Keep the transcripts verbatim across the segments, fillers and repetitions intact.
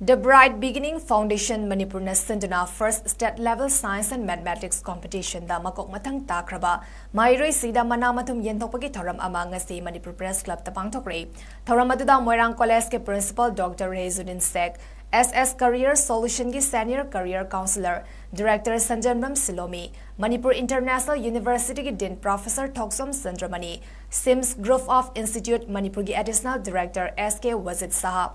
The Bright Beginning Foundation Manipurꯅ ꯁꯤꯟꯗꯨꯅ First State Level Science and Mathematics Competitionꯗ ꯃꯀꯣꯛ ꯃꯊꯪ ꯇꯥꯈ꯭ꯔꯕ ꯃꯍꯩꯔꯣꯏꯁꯤꯡꯗ ꯃꯅꯥ ꯃꯊꯨꯝ ꯌꯦꯟꯊꯣꯛꯄꯒꯤ ꯊꯧꯔꯝ ꯑꯃ ꯉꯁꯤ ꯃꯅꯤꯄꯨꯔ Press Clubꯇ ꯄꯥꯡꯊꯣꯛꯈ꯭ꯔꯦ꯫ ꯊꯧꯔꯝ ꯑꯗꯨꯗ ꯃꯣꯏꯔꯥꯡ Collegeꯀꯤ Principal Doctor ꯔꯦꯖꯨꯗꯤꯟ Sheikh, S S Career Solutionꯒꯤ Senior Career Counsellor Director ꯁꯟꯖꯦꯟꯕꯝ ꯁꯤꯂꯣꯃꯤ, Manipur International Universityꯒꯤ Dean Professor Thokchom ꯆꯟꯗ꯭ꯔꯃꯅꯤ, SIMS Group of Institute ꯃꯅꯤꯄꯨꯔꯒꯤ Additional Director S K ꯋꯥꯖꯤꯗ ꯁꯍꯥ,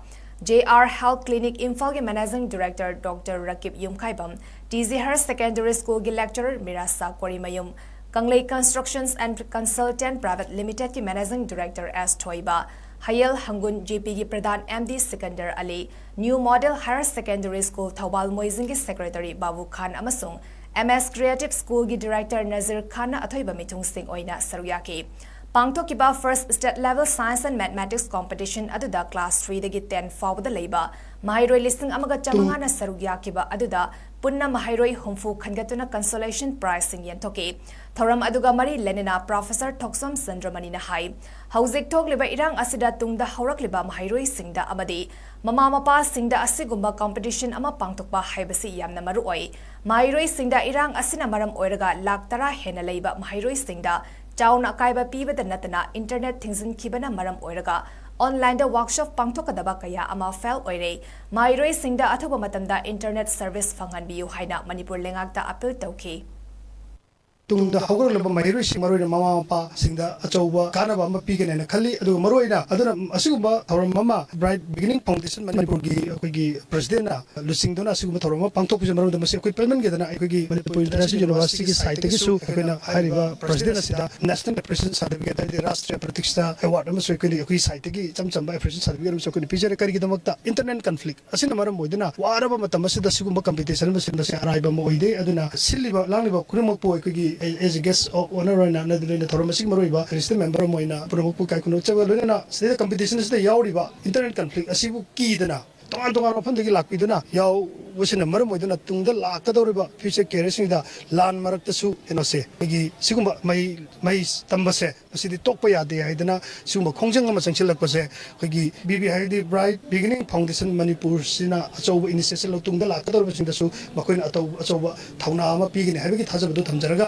J R Health Clinic ꯏꯝꯐꯥꯜꯒꯤ Managing Director Doctor ꯔꯀꯤꯕ Yumkhaibam, T G Higher Secondary Schoolꯒꯤ Lecturer ꯃꯤꯔꯥꯁꯥ Korimayum, ꯀꯪꯂꯩ Constructions and Consultant Private Limitedꯀꯤ Managing Director S ꯊꯣꯏꯕ, ꯍꯌꯦꯜ ꯍꯪꯒꯨꯟ ꯖꯦꯄꯤꯒꯤ ꯄ꯭ꯔꯙꯥꯟ M D Sikandar Ali, New Model Higher Secondary School Thoubal ꯃꯣꯏꯖꯤꯡꯒꯤ Secretary Babu Khan ꯑꯃꯁꯨꯡ M S Creative Schoolꯒꯤ Director Nazir ꯈꯥꯟꯅ ꯑꯊꯣꯏꯕ ꯃꯤꯊꯨꯡꯁꯤꯡ ꯑꯣꯏꯅ ꯁꯔꯨꯛ ꯌꯥꯈꯤ꯫ ꯄꯥꯡꯊꯣꯛꯈꯤꯕ First State Level Science and Mathematics Competition ꯑꯗꯨꯗ Class threeꯗꯒꯤ ten ꯐꯥꯎꯕꯗ ꯂꯩꯕ ꯃꯍꯩꯔꯣꯏ ꯂꯤꯁꯤꯡ ꯑꯃꯒ ꯆꯥꯃꯉꯥꯅ ꯁꯔꯨꯛ ꯌꯥꯈꯤꯕ ꯑꯗꯨꯗ ꯄꯨꯟꯅ ꯃꯍꯩꯔꯣꯏ ꯍꯨꯝꯐꯨ ꯈꯟꯒꯠꯇꯨꯅ consolation prizeꯁꯤꯡ ꯌꯦꯟꯊꯣꯛꯈꯤ꯫ ꯊꯧꯔꯝ ꯑꯗꯨꯒ ꯃꯔꯤ ꯂꯩꯅꯅ Professor ꯊꯣꯛꯆꯣꯝ ꯆꯟꯗ꯭ꯔꯃꯅꯤꯅ ꯍꯥꯏ, ꯍꯧꯖꯤꯛ ꯊꯣꯛꯂꯤꯕ ꯏꯔꯥꯡ ꯑꯁꯤꯗ ꯇꯨꯡꯗ ꯍꯧꯔꯛꯂꯤꯕ ꯃꯍꯩꯔꯣꯏꯁꯤꯡꯗ ꯑꯃꯗꯤ ꯃꯃꯥ ꯃꯄꯥꯁꯤꯡꯗ ꯑꯁꯤꯒꯨꯝꯕ competition ꯑꯃ ꯄꯥꯡꯊꯣꯛꯄ ꯍꯥꯏꯕꯁꯤ ꯌꯥꯝꯅ ꯃꯔꯨ ꯑꯣꯏ꯫ ꯃꯍꯩꯔꯣꯏꯁꯤꯡꯗ ꯏꯔꯥꯡ ꯑꯁꯤꯅ ꯃꯔꯝ ꯑꯣꯏꯔꯒ ꯂꯥꯈ ꯇꯔꯥ ꯍꯦꯟꯅ ꯂꯩꯕ ꯃꯍꯩꯔꯣꯏꯁꯤꯡꯗ ꯆꯥꯎꯅ ꯑꯀꯥꯏꯕ ꯄꯤꯕꯗ ꯅꯠꯇꯅ internet ꯊꯤꯡꯖꯤꯟꯈꯤꯕꯅ ꯃꯔꯝ ꯑꯣꯏꯔꯒ online-ꯗ workshop ꯄꯥꯡꯊꯣꯛꯀꯗꯕ ꯀꯌꯥ ꯑꯃ fail ꯑꯣꯏꯔꯦ꯫ ꯃꯍꯩꯔꯣꯏꯁꯤꯡꯗ ꯑꯊꯨꯕ ꯃꯇꯝꯗ internet service ꯐꯪꯍꯟꯕꯤꯌꯨ ꯍꯥꯏꯅ ꯃꯅꯤꯄꯨꯔ ꯂꯩꯉꯥꯛꯇ appeal ꯇꯧꯈꯤ꯫ ꯇꯨꯡꯗ ꯍꯧꯒꯠꯂꯛꯂꯕ ꯃꯍꯩꯔꯣꯏꯁꯤꯡ, ꯃꯔꯨꯑꯣꯏꯅ ꯃꯃꯥ ꯃꯄꯥꯁꯤꯡꯗ ꯑꯆꯧꯕ ꯀꯥꯟꯅꯕ ꯑꯃ ꯄꯤꯒꯅꯤ ꯍꯥꯏꯅ ꯈꯜꯂꯤ꯫ ꯑꯗꯨꯒ ꯃꯔꯨꯑꯣꯏꯅ ꯑꯗꯨꯅ ꯑꯁꯤꯒꯨꯝꯕ ꯊꯧꯔꯝ ꯑꯃ Bright Beginning Foundation ꯃꯅꯤꯄꯨꯔꯒꯤ ꯑꯩꯈꯣꯏꯒꯤ Presidentꯅ ꯂꯨꯆꯤꯡꯗꯨꯅ ꯑꯁꯤꯒꯨꯝꯕ ꯊꯧꯔꯝ ꯑꯃ ꯄꯥꯡꯊꯣꯛꯄꯁꯦ ꯃꯔꯝꯗ ꯃꯁꯤ ꯑꯩꯈꯣꯏ ꯄꯦꯟꯃꯟꯒꯦꯗꯅ ꯑꯩꯈꯣꯏꯒꯤ ꯃꯅꯤꯄꯨꯔ International Universityꯒꯤ sideꯇꯒꯤꯁꯨ ꯑꯩꯈꯣꯏꯅ ꯍꯥꯏꯔꯤꯕ President ꯑꯁꯤꯗ National Appreciation Certificate ꯍꯥꯏꯗꯤ ꯔꯥꯁꯇ꯭ꯔꯤꯌ ꯄ꯭ꯔꯇꯤꯁꯊꯥ award ꯑꯃꯁꯨ ꯑꯩꯈꯣꯏꯅ ꯑꯩꯈꯣꯏꯒꯤ sideꯇꯒꯤ ꯏꯆꯝ ꯆꯝꯕ appreciation certificate ꯑꯃꯁꯨ ꯑꯩꯈꯣꯏꯅ ꯄꯤꯖꯔꯦ꯫ ꯀꯔꯤꯒꯤꯗꯃꯛꯇ? Internet conflict ꯑꯁꯤꯅ ꯃꯔꯝ ꯑꯣꯏꯗꯨꯅ ꯋꯥꯔꯕ ꯃꯇꯝ ꯑꯁꯤꯗ ꯁꯤꯒꯨꯝꯕ competition ꯑꯃ ꯁꯤꯟꯕꯁꯦ ꯑꯔꯥꯏꯕ ꯑꯃ ꯑꯣꯏꯗꯦ꯫ ꯑꯗꯨꯅ ꯁꯤꯜꯂꯤꯕ ꯂꯥꯡꯂꯤꯕ ꯈꯨꯗꯤꯡꯃꯛꯄꯨ ꯑꯩꯈꯣꯏꯒꯤ as a guest of honour ꯑꯣꯏꯅ ꯑꯃꯗꯤ ꯂꯣꯏꯅ ꯊꯧꯔꯝ ꯑꯁꯤꯒꯤ ꯃꯔꯨꯑꯣꯏꯕ registered member ꯑꯃ ꯑꯣꯏꯅ ꯄꯨꯝꯅꯃꯛꯄꯨ ꯏꯀꯥꯏ ꯈꯨꯝꯅꯖꯕ ꯂꯣꯏꯅꯅ ꯁꯤꯗ competition ꯑꯁꯤꯗ ꯌꯥꯎꯔꯤꯕ internet conflict ꯑꯁꯤꯕꯨ ꯀꯤꯗꯅ ꯇꯣꯉꯥꯟ ꯇꯣꯉꯥꯟꯕ ꯃꯐꯝꯗꯒꯤ ꯂꯥꯛꯄꯤꯗꯨꯅ ꯌꯥꯎꯕꯁꯤꯅ ꯃꯔꯝ ꯑꯣꯏꯗꯨꯅ ꯇꯨꯡꯗ ꯂꯥꯛꯀꯗꯧꯔꯤꯕ future careerꯁꯤꯡꯗ ꯂꯥꯟ ꯃꯔꯛꯇꯁꯨ ꯀꯩꯅꯣꯁꯦ, ꯑꯩꯈꯣꯏꯒꯤ ꯁꯤꯒꯨꯝꯕ ꯃꯍꯩ ꯃꯍꯩ ꯇꯝꯕꯁꯦ ꯃꯁꯤꯗꯤ ꯇꯣꯛꯄ ꯌꯥꯗꯦ ꯍꯥꯏꯗꯅ ꯁꯤꯒꯨꯝꯕ ꯈꯣꯡꯖꯪ ꯑꯃ ꯆꯪꯁꯤꯜꯂꯛꯄꯁꯦ ꯑꯩꯈꯣꯏꯒꯤ B B ꯍꯥꯏꯗꯤ Bright Beginning Foundation ꯃꯅꯤꯄꯨꯔꯁꯤꯅ ꯑꯆꯧꯕ initiative ꯂꯧ-, ꯇꯨꯡꯗ ꯂꯥꯛꯀꯗꯧꯔꯤꯕꯁꯤꯡꯗꯁꯨ ꯃꯈꯣꯏꯅ ꯑꯇꯧ-, ꯑꯆꯧꯕ ꯊꯧꯅꯥ ꯑꯃ ꯄꯤꯒꯅꯤ ꯍꯥꯏꯕꯒꯤ ꯊꯥꯖꯕꯗꯨ ꯊꯝꯖꯔꯒ